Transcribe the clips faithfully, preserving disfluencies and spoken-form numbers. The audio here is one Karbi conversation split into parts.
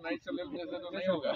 नहीं चले, जैसे तो नहीं होगा।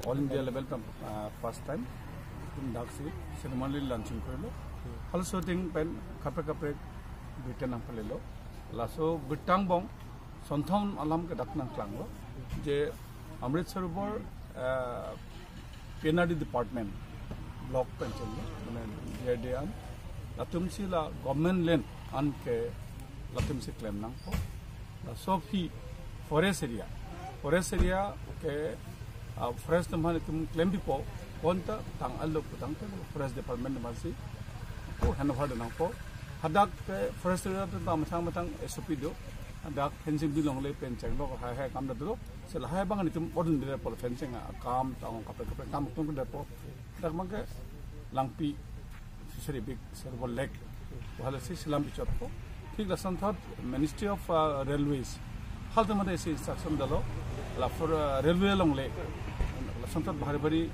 All India level pen, ah, first time itum daksi ceremony launching korilo. Halaso ateng pen kaprek kaprek birta nangpalelo. Laso birta angbong sonthom alam ke dak nangklanglo. Je Amrit Sarovar, ah, P N R D department, block pen chenglo, mane J R D an, latumsi la government land an ke latumsi claim nangpo. Laso aphi forest area, forest area ke, ah, forest atum aphan itum claim pipo, bonta tang alo putangte forest department atumsi ko handover nangpo. Hadak ke forest area atum ta methang methang S O P do. Hadak fencing bi longle pen chenglo, lahai lahai akam ta dolo. Si lahai abang itum odun dire pol fencing akam, tang kaprek kaprek akam atum dolo. Dak abang ke Langpi Fishery Big Sarovar Lake, halasi selam pichotpo. Thik lason thot Ministry of, uh, Railways, halatum mate isi instruction dolo, la for, uh, railway longle, lason thot bhari bhari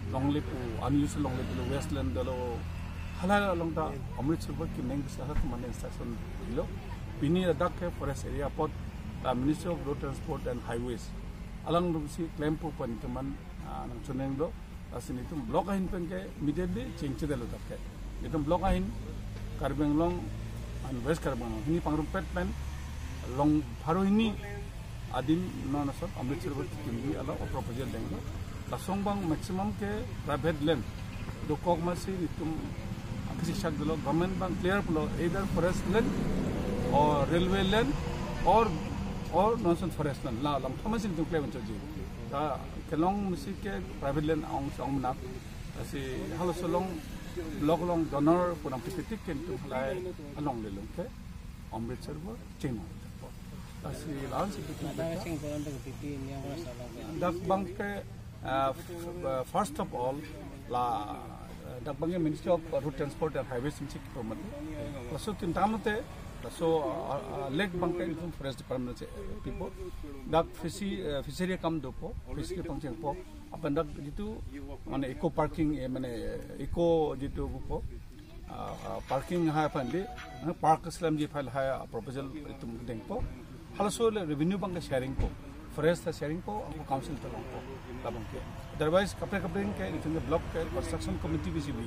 longle pu, unused longle pu, waste land dolo, hala along ta Amrit Sarovar kemeng bisa halatum mate instruction dolo. Pini ladak ke forest area apot ta Ministry of Road Transport and Highways alangsi claim pu pen itum aphan, ah, nangchoninglo. Lasi nelitum block ahin pen ke immediately chengchedetlo dak ke. Nelitum block ahin Karbi Anglong and West Karbi Anglong hini pangrumpet pen along pharo hini adim non asot Amrit Sarovar kekim alo proposal denglo. Lason abang maximum ke private land dokok amatsi nelitum akisi chak dolo, government abang clear pulo, either forest land or railway land or, or non ason forest land. La langthom amatsi nelitum claim chotji. Ta kelong amatsi ke private land ong song menak. Lasi halaso along block along donor pu nangpipetik ke nelitum halai alongle along ke Amrit Sarovar chengno. Lasi la-ansi itum dak abang ke, ah, f-, ah, first of all, la, ah, dak abang ke Ministry of Road Transport and Highways atumsi kipromat. Laso atum tangte, laso, ah, ah, lake abang ke itum forest department si pipo. Dak fishery, ah, fishery akam dopo, fishery pangchengpo. Lapen dak jitu mane eco parking, eh, mane eco jitu bupo, ah, ah, parking hai aphan di, ah, park selamji aphan lahai, ah, proposal itum dengpo. Halaso le revenue abang ke sharing po, forest ta sharing po, ako council ta longpo, la abang ke. Otherwise kaprek kaprek ke itum ke block ke construction committee bisi bi,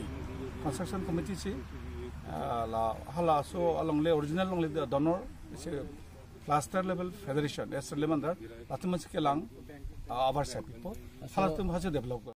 construction committee si, ah, la halaso alongle original longle donor si cluster level federation, S level under, latum amatsi kelang, ah, abar sa pipo. Halatum hasi develop